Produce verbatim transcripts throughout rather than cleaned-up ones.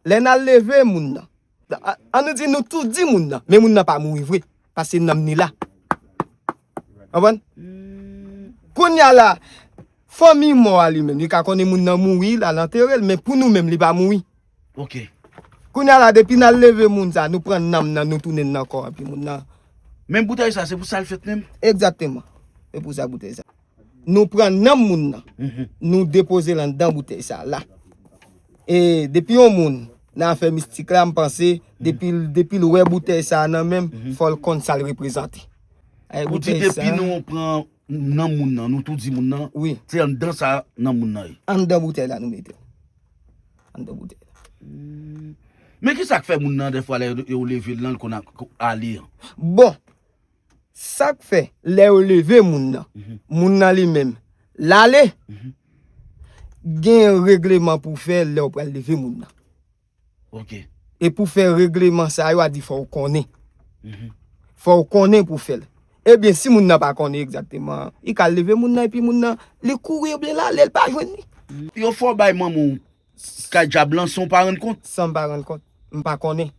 Lè n al leve moun nan, a- an nou di nou tou di moun nan, men moun nan pa mouri vre, paske nanm ni la. Konprann? Kounye a la, fanmi mò a li menm, li ka konnen moun nan mouri, l al antere l, men pou nou menm, li pa mouri. Ok. Kounye a la, depi n al leve moun sa, nou pran nanm nan, nou tounen l nan kò a, epi moun nan. Menm boutèy sa, se pou sa l fèt menm? Egzakteman. Se pou sa boutèy sa. Nou pran nanm moun nan, nou depoze l anndan boutèy sa la. E depi yon moun nan afè mistik la, m panse, depi l depi l wè boutèy sa nan men m, fò l konn sa l reprezante. Ay, Ou di boutèy sa, depi nou pran nanm moun nan, nou tou di moun nan, wi, se anndan sa nanm moun nan ye. Anndan boutèy la nou mete l. Anndan boutèy la. Men ki sa k fè moun nan, dèfwa, lè yo leve l lan, l konn a- ale an? Bon, sa k fè, lè yo leve moun nan, moun nan li menm, l ale, gen regleman pou fè lè w pral leve moun nan. Ok. E pou fè regleman sa yo, a di fò w konnen. Fò w konnen pou fè l. Ebyen, si moun nan pa konnen egzakteman, li ka leve moun nan, epi moun nan, li kouri oubyen l ale, l pa jwenn li. Yo fè w bay manman w kay dyab lan san w pa rann kont? San m pa rann kont. M pa konnen.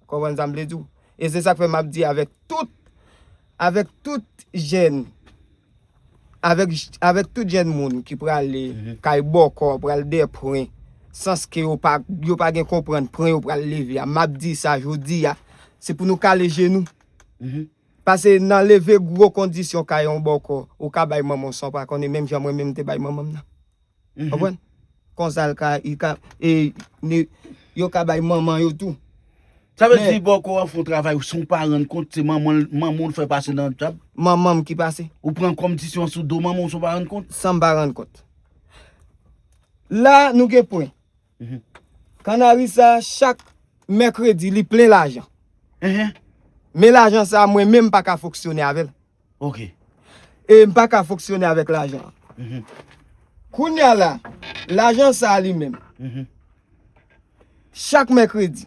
Konprann sa m vle di w? E se sa k fè m ap di avèk tout, avèk tout jèn, avèk, avèk tout jèn moun ki prale kay bòkò, pral dèpwen, sanske yo pa, yo pa gen konprann pwen yo pral leve a. M ap di sa jodi a, se pou nou kale je nou. Paske nan leve gwo kondisyon kay yon bòkò, ou ka bay manman w san w pa konnen, menm jan mwen menm te bay manman m nan. Konprann? Konsa l ka, li ka, e, ni- yo ka bay manman yo tou. Sa vle Men- di bòkò a fè yon travay san w pa rann kont, se manman, manman w l fè pase nan dyab? Manman m ki pase. Ou pran kondisyon sou do manman w san w pa rann kont? San m pa rann kont. La, nou gen pwen. Kanari sa, chak mèkredi, li plen lajan. Enhen. Men lajan sa, mwen menm m pa ka fonksyone avè l. Ok. E m pa ka fonksyone avèk lajan an. Kounye a la, lajan sa a li menm, chak mèkredi,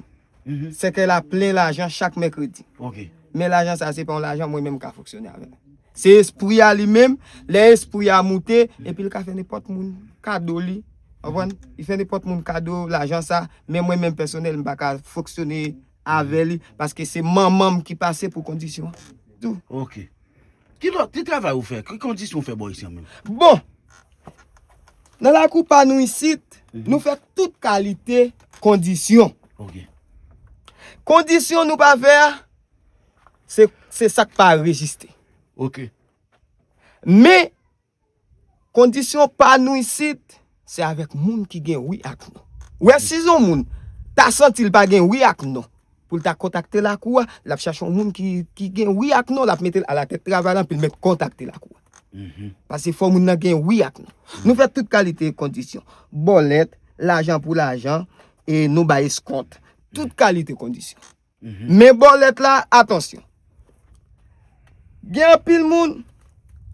sèkèy la plen lajan chak mèkredi. Ok. Men lajan sa, se pa yon lajan mwen menm m ka fonksyone avè l. Se espri a li menm, lè espri a moute, epi l ka fè nenpòt moun kado li. Konprann? Li fè nenpòt moun kado lajan sa, men mwen menm pèsonèl, m pa ka fonksyone avè li, paske se manman m ki pase pou kondisyon an. Tou. Ok. Ki lòt, ki travay ou fè? Ki kondisyon ou fè bò isi an menm? Bon, nan lakou pa nou isit, nou fè tout kalite kondisyon. Ok. Kondisyon nou pa fè a, se, se sa k pa rejistre. Ok. Men, kondisyon pa nou isit, se avèk moun ki gen wi ak non. Ou wè, si yon moun ta santi l pa gen wi ak non, pou l ta kontakte lakou a, l ap chache yon moun ki, ki gen wi ak non, l ap mete l alatèt travay la, pou l mèt kontakte lakou a. Paske fò moun nan gen wi ak non. Nou fè tout kalite kondisyon. Bòlèt, lajan pou lajan, e nou bay eskont. Tout kalite kondisyon. Men bòlèt la, atansyon. Gen anpil moun,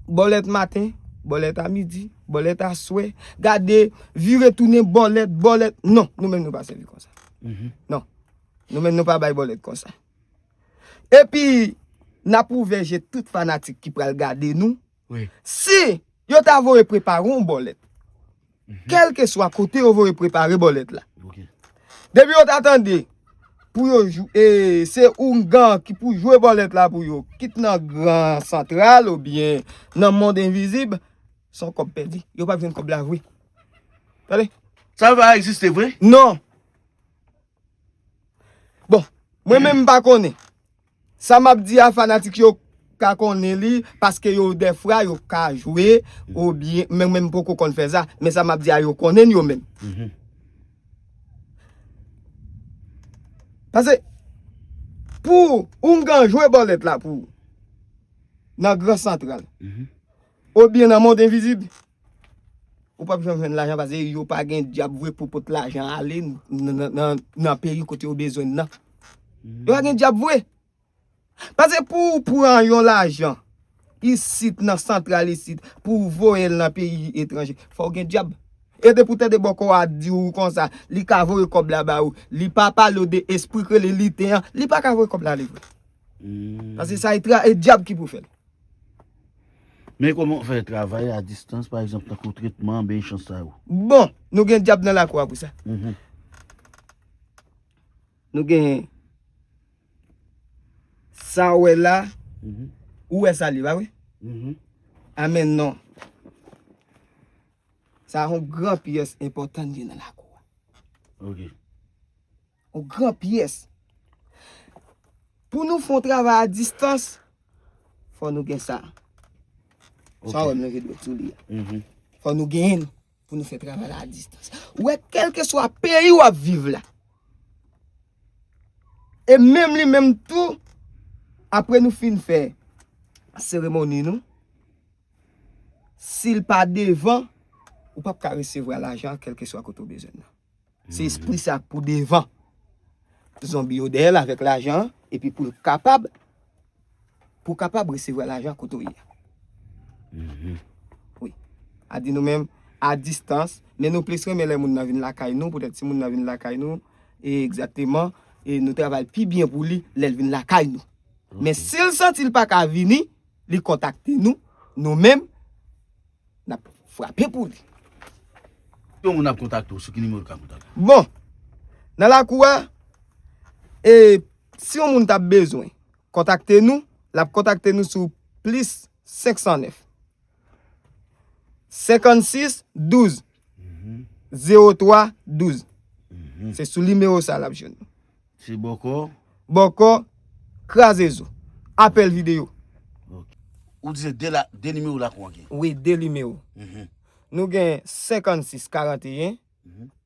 bòlèt maten, bòlèt a midi, bòlèt aswè, gade, vire tounen bòlèt, bòlèt. Non, nou menm nou pa sèvi konsa. Non, nou menm nou pa bay bòlèt konsa. Epi, n ap ouvè je tout fanatik ki pral gade nou. Wi. Si yo ta voye prepare yon bòlèt, kèlkeswa kote yo voye prepare bòlèt la, Ok. depi yo ta tande pou yo jou, e, se oungan ki pou jwe bòlèt la pou yo, kit nan Gran Santral oubyen nan Mond Envizib, se yon kòb pèdi. Yo p ap jwenn kòb la vre. Tande? Sa va egziste vre? Non. Bon, mwen menm m pa konnen. Sa m ap di a, fanatik yo ka konnen li, paske yo dèfwa yo ka jwe, oubyen, men mwen m poko konn fè sa, men sa m ap di a, yo konnen l yo menm. Paske, pou oungan jwe bòlèt la pou ou, nan Gran Santral, oubyen nan Mond Envizib, ou p ap janm jwenn lajan, paske yo pa gen dyab vre pou pot lajan ale nan, nan, nan, nan peyi kote yo bezwen l nan. Yo pa gen dyab vre. Paske pou w pran yon lajan isit nan Santral isit, pou w voye l nan peyi etranje, fò w gen dyab. E depi w tande bòkò a di w konsa, li ka voye kòb la ba ou, li pa pale w de espri k rele liten an, li pa ka voye kòb la ale vre. Paske sa e tra- e dyab ki pou fè l. Men kòman w fè travay a distans, pa egzanp, tankou tretman, ben chans sa yo? Bon, nou gen dyab nan lakou a pou sa. Nou gen sa w wè la. Ou wè sa li, pa vre? Amèn non. Sa yon gran pyès enpòtan li ye nan lakou a. Yon gran pyès. Pou nou fè yon travay a distans, fò nou gen sa. Sa w wè m leve dwèt sou li a. Fò nou genyen l pou nou fè travay la a distans. Ou wè, kèlkeswa peyi w ap viv la. E menm li menm tou, apre nou fin fè seremoni nou, si l pa devan, ou p ap ka resevwa lajan kèlkeswa kote w bezwen l nan. Se espri sa pou devan. Zonbi yo dèyè l avèk lajan an, epi pou l kapab, pou w kapab resevwa lajan kote w ye a. Wi. A di nou menm, a distans, men nou plis renmen lè moun nan vin lakay nou, poutèt si moun nan vin lakay nou, e egzakteman, e nou travay pi byen pou li lè l vin lakay nou. Men si l santi l pa ka vini, li kontakte nou, nou menm, n ap frape pou li. Si yon moun ap kontakte w, sou ki nimewo l ka kontakte w? Bon, nan lakou a, e si yon moun t ap bezwen kontakte nou, l ap kontakte nou sou plis senk san nèf, senkannsis douz, zewo twa douz. Se sou nimewo sa l ap jwenn nou. Se bòkò? Bòkò, kraze zo. Apèl videyo. Ok. Ou di se de la, de nimewo lakou an gen? Wi, de nimewo. Nou gen senkannsis karanteyen,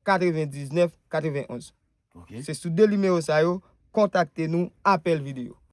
katrevendiznèf katrevenonz. Ok. Se sou de nimewo sa yo, kontakte nou, apèl videyo.